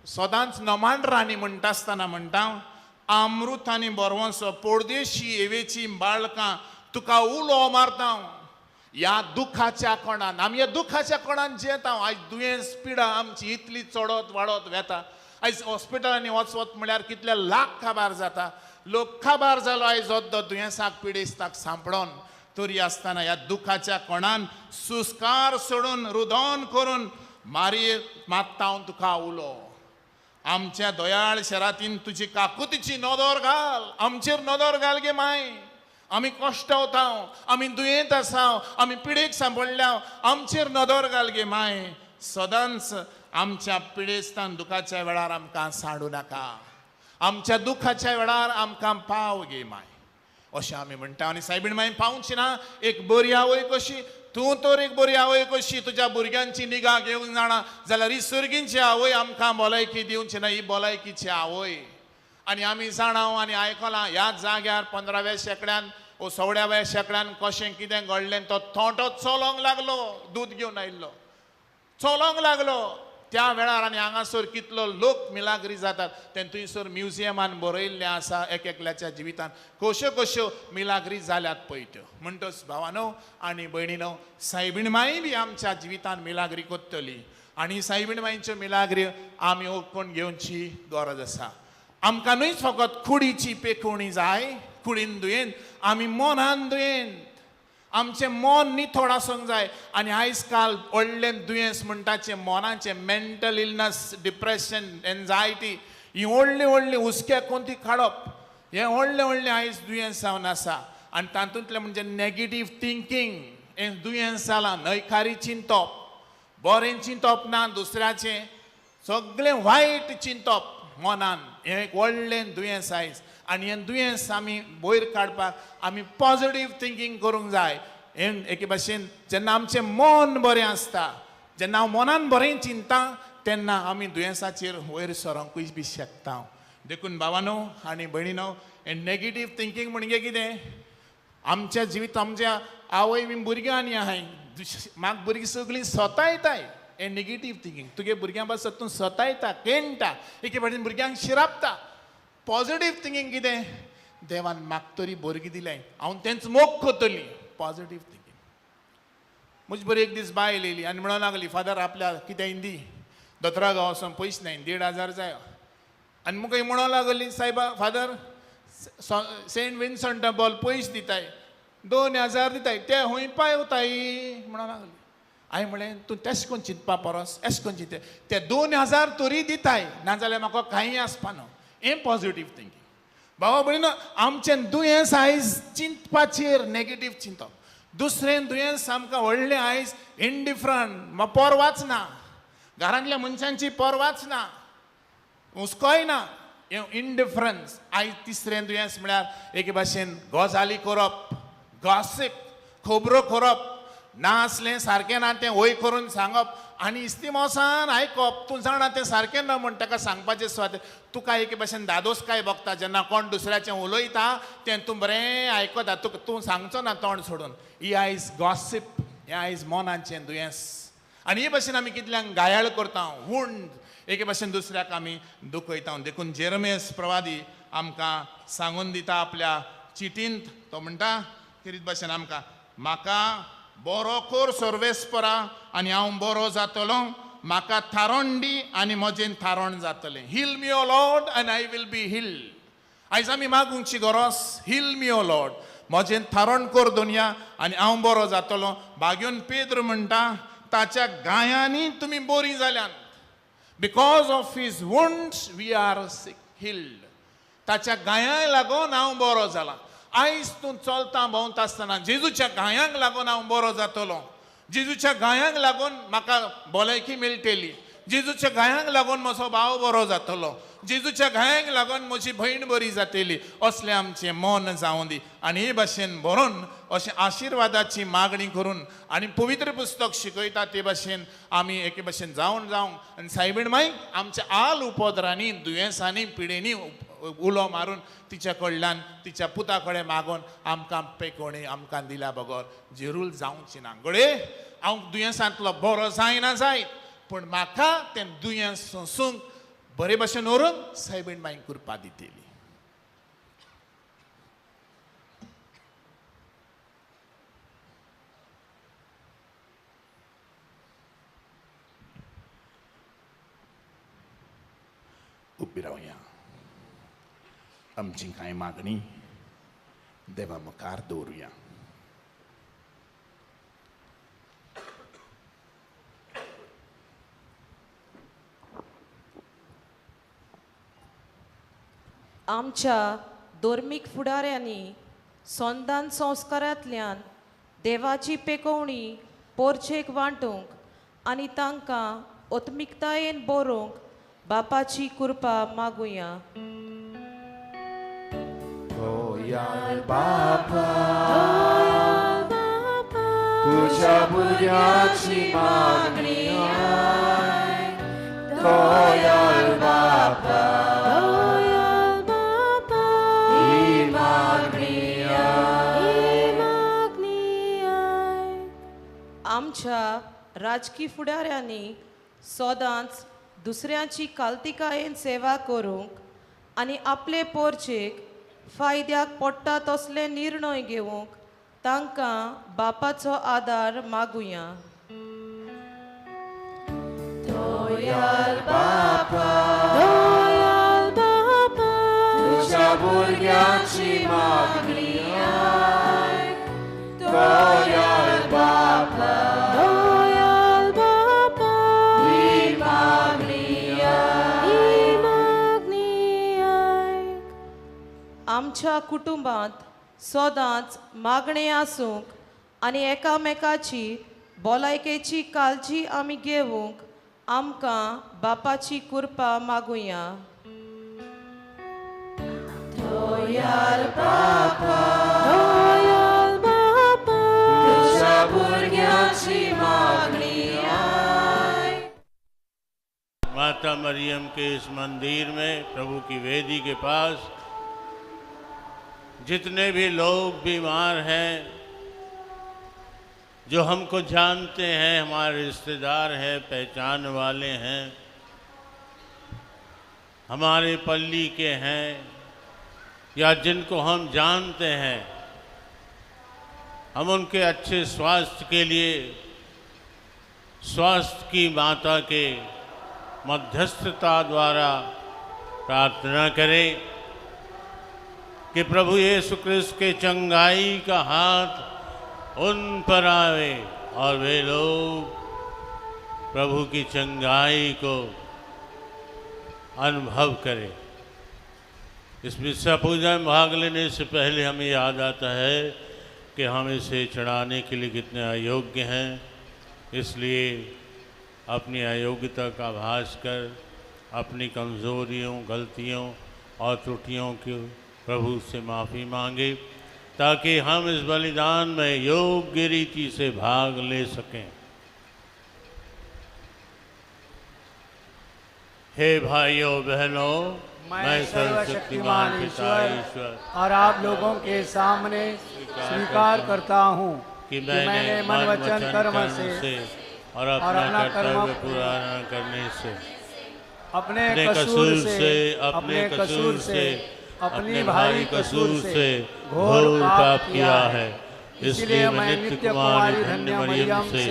सदांच नमाण राणी म्हणटा आसतना म्हणटा, अमृत आनी बरवंसो परदेशी एवेची बाळकां तुका उलो मारता ह्या दुखाच्या कोणान. आमी ह्या दुखाच्या कोणान जियेता. आयज दुयेंस पिडा आमची इतली चडत वाडत वेता. आयज हॉस्पिटलांनी वचत म्हळ्यार कितले लाख काबार जाता, लोक काबार जालो आयज अद्दो दुयेंसाक पिडेस्ताक सांपडोन. तरी आसतना ह्या दुखाच्या कोणान सुस्कार सोडून रुदन करून मारी मात्ता हांव तुका उलो, आमच्या दयाळ शरातीन तुजी काकुतीची नदर घाल, आमचेर नदर घाल गे माय. आमी कश्टवता, आमी दुयेंत आसा, आमी पिडेक सांपडल्या, आमचेर नदर घाल गे माय. सदांच आमच्या पिडेस्तान दुखाच्या वेळार आमकां सांडू नाका, आमच्या दुखाच्या वेळार आमकां पाव गे माय, अशें आमी म्हणटा. आनी सायबीण माय पावची ना एक बरी आवय कशी, तूं तर एक बरी आवय कशी तुज्या भुरग्यांची निगा घेवंक जाणा जाल्यार ही सर्गींची आवय आमकां भलायकी दिवची ना, ही भलायकीची आवय. आनी आमी जाणा आनी आयकलां ह्या जाग्यार 15व्या शेंकड्यान ओ 16व्या शेंकड्यान कशें कितें घडलें. तो थोंटो चलोंक लागलो, दूद घेवन आयिल्लो, चलोंक लागलो. त्या वेळार आनी हांगासर कितलो लोक मिलाग्री जातात तें थंयसर म्युझियमान बरयल्लें आसा. एक एकल्याच्या जिवितान कश्यो कश्यो मिलाग्री जाल्यात पळय त्यो. म्हणटच भावानो आनी भयणीनो, सायबीण माई बी आमच्या जिवितान मिलाग्री कोत्तली आनी सायबीण माईच्यो मिलाग्री आमी ओळखून घेवची गरज आसा. आमकां न्हूच फकत कुडीची पेखोवणी जाय, कुडीन दुयेंत, आमी मनान दुयेंत, आमचें मन निथोड आसूंक जाय. आनी आयज काल व्हडलें दुयेंस म्हणटाचें मनाचें, मेंटल इलनस, डिप्रेशन, एन्जायटी, ही व्हडली व्हडली हुस्क्या कोंती काडप, हें व्हडलें व्हडलें आयज दुयेंस जावन आसा. आनी तातूंतलें म्हणजे नेगेटीव थिंकींग हें दुयेंस जालां. न्हयकारी चिंतप, बरें चिंतप ना, दुसऱ्याचें सगळें वायट चिंतप मनान, हें एक व्हडलें दुयेंस आयज. आनी हें दुयेंस आमी वयर काडपाक आमी पॉजिटीव थिंकींग करूंक जाय. हें एके भाशेन जेन्ना आमचें मन बरें आसता, जेन्ना हांव मनान बरें चिंता, तेन्ना आमी दुयेंसाचेर वयर सरोंकूय बी शकता. देखून भावानो आनी भयणीनो, हें नेगेटीव थिंकींग म्हणजे कितें, आमच्या जिवीत आमच्या आवय बी भुरग्यां आनी आहाय, म्हाका भुरगीं सगळीं सतायताय. हें नेगेटीव थिंकींग तुगे भुरग्यां पासत तूं सतायता, केणटा, एके फावटीन भुरग्यांक शिरापता. पॉजिटीव थिंकींग कितें, देवान म्हाका तरी भुरगीं दिलें, हांव तेंच मोग करतली. Positive thinking. म्हजे बरी एक दीस बायल येयली आनी म्हणूंक लागली, फादर आपल्या कितें हिंदी दोतोरा गांवासून पयशे नाय, 1500 जाय. आनी मुका म्हणूंक लागली, सायबा फादर सेंट विन्संट बॉल पयशे दिताय, 2000 दिताय, ते खंय पावताय म्हणूंक लागली. हांवें म्हणलें, तूं तेश कोन चिंतपा परस एश कोन चिंत, ते 2000 तरी दिताय, नाजाल्यार म्हाका कांय आसपा न्हू. हें पॉजिटीव थिंकींग. भावा भयणीनो, आमचें दुयेंस आयज चिंतपाचेर नेगेटीव चिंतप. दुसरें दुयेंस आमकां व्हडलें आयज इनडिफरंट, पर्वाच ना, घरांतल्या मनशांची पर्वाच ना, हुस्कोय ना, हें इनडिफरन्स. आयज तिसरें दुयेंस म्हळ्यार एके भाशेन गजाली करप, गॉसीप, खबरो करप, ना आसलें सारकें ना तें वय करून सांगप आनी इस्तिमोसान आयकप. तूं जाणा तें सारकें ना म्हण ताका सांगपाचें सुवातेर तुका एके भाशेन दादोसकाय भोगता. जेन्ना कोण दुसऱ्याचें उलयता तें तूं बरें आयकता, तुका तूं सांगचो ना तोंड सोडून. ही आयज गॉसीप, हें आयज मनाचें दुयेंस. आनी हे भाशेन आमी कितल्यांक गायाळ करता, वुंड एके भाशेन दुसऱ्याक आमी दुखयता. देखून जेरमेस प्रवादी आमकां सांगून दिता आपल्या चिटींत, तो म्हणटा कितें भाशेन आमकां, म्हाका बरो कोर सर्वेस्परा आनी हांव बरो जातलो, म्हाका थारण दी आनी म्हजें थारण जातलें. Heal me O Lord and I will be healed. आयज आमी मागूंची गरज, हिल मी ओ लॉर्ड, म्हजें थारण कर दुनिया आनी हांव बरो जातलो. बागेवन पेद्र म्हणटा, ताच्या गायांनी तुमी बरीं जाल्यात, because of his wounds we are sick healed. ताच्या गायांक लागून हांव बरो जाला. आयज तूं चलता भोंवता आसतना जेजूच्या गायांक लागून हांव बरो जातलो, जेजूच्या गायांक लागून म्हाका भलायकी मेळटली, जेजूच्या गायांक लागून म्हजो भाव बरो जातलो, जेजूच्या गायांक लागून म्हजी भयण बरी जातली, असलें आमचें मन जावं दी. आनी हे भाशेन बरोवन अशें आशिर्वादाची मागणी करून आनी पवित्र पुस्तक शिकयता ते भाशेन आमी एके भाशेन जावन जावंक आनी सायबीण माई आमच्या आल उपद्रांनी, दुयेंसांनी, पिडेनी उलो मारून तिच्या कडल्यान तिच्या पुता कडेन मागून आमकां पेकोणी आमकां दिल्या बगर जेरूल जावची ना. घडये हांव दुयेंसांतलो बरो जायना जायत, पूण म्हाका तें दुयेंस सोंसूंक बरे भाशेन व्हरून सायबीण माई कृपा दितली. उबी रावया, आमची कांय मागणी देवा मुखार दवरुया. आमच्या धर्मीक फुडाऱ्यांनी संदान संस्कारांतल्यान देवाची पेकोवणी पोरचेक वांटूंक आनी तांकां आत्मिकतायेन बरोवंक बापाची कृपा मागुया. दयाळ बापा, तुझ्या भुरग्याची मागणी आयक. दयाळ बापा, ही मागणी आयक. आमच्या राजकी फुडाऱ्यांनी सदांच दुसऱ्यांची कालतिकायेन सेवा करूंक आनी आपले पोरचेक फायद्याक पडटा तसले निर्णय घेवंक तांकां बापाचो आदार मागुया. दयाळ बापा, दयाळ बापा, तुज्या भुरग्यांची मागणी आयक. दयाळ बापा, दयाळ बापा, ही मागणी आयक, ही मागणी आयक. आमच्या कुटुंबांत सदांच मागणें आसूंक आनी एकामेकाची भलायकेची काळजी आमी घेवंक आमकां बापाची कृपा मागुया. दयाळ बापा, दयाळ बापा, तुज्या भुरग्यांची मागणी आयक. माता मरियम के इस मंदिर में प्रभु की वेदी के पास जितने भी लोग बीमार हैं, जो हमको जानते हैं, हमारे रिश्तेदार हैं, पहचान वाले हैं, हमारे पल्ली के हैं या जिनको हम जानते हैं, हम उनके अच्छे स्वास्थ्य के लिए स्वास्थ्य की माता के मध्यस्थता द्वारा प्रार्थना करें कि प्रभु यीशु क्रिस्त के चंगाई का हाथ उन पर आवे और वे लोग प्रभु की चंगाई को अनुभव करें। इस मिस्सा पूजा में भाग लेने से पहले हमें याद आता है कि हम इसे चढ़ाने के लिए कितने अयोग्य हैं, इसलिए अपनी अयोग्यता का आभास कर अपनी कमज़ोरियों, गलतियों और त्रुटियों की प्रभु से माफ़ी मांगे ताकि हम इस बलिदान में योग्य रीति से भाग ले सकें। हे भाइयों बहनों, मैं सर्वशक्तिमान पिता ईश्वर और आप लोगों के सामने स्वीकार करता हूँ कि मैंने मन वचन कर्म से और अपना कर्तव्य पूरा न करने से अपने कसूर से अपनी भारी कसूर से घोर पाप किया है। इसलिए मैं नित्य कुमारी धन्य मरियम से,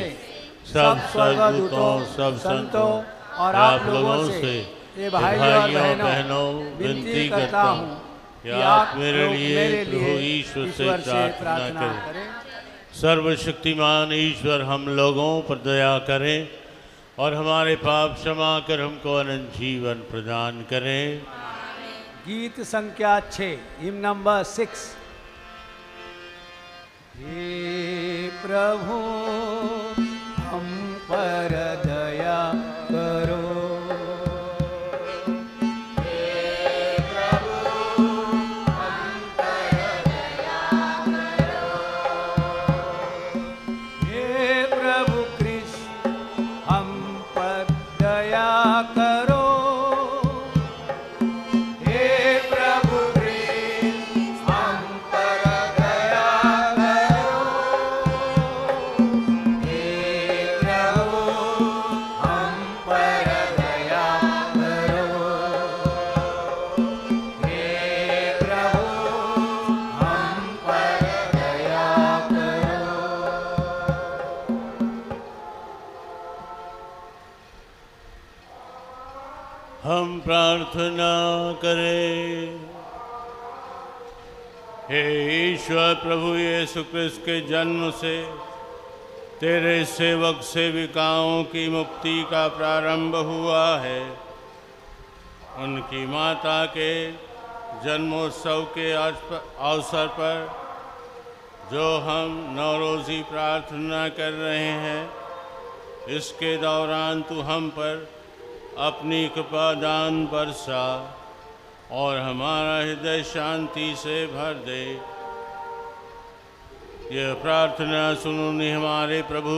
सब स्वर्गदूतों, सब संतों और आप लोगों से ये भाइयों बहनों विनती करता हूँ कि आप मेरे लिए प्रभु ईश्वर से प्रार्थना करें। सर्वशक्तिमान ईश्वर हम लोगों पर दया करें और हमारे पाप क्षमा कर हमको अनंत जीवन प्रदान करें। गीत संख्या 6, हिम नंबर 6। हे प्रभु हम पर दया करो, हे प्रभु हम पर दया करो, हे प्रभु कृष्ण हम पर दया करो, प्रार्थना करें। हे ईश्वर प्रभु यीशु क्रिस्त के जन्म से तेरे सेवक सेविकाओं की मुक्ति का प्रारंभ हुआ है। उनकी माता के जन्मोत्सव के अवसर पर जो हम नौरोज़ी प्रार्थना कर रहे हैं, इसके दौरान तू हम पर अपनी कृपा दान बरसा और हमारा हृदय शांति से भर दे। यह प्रार्थना सुनो हमारे प्रभु।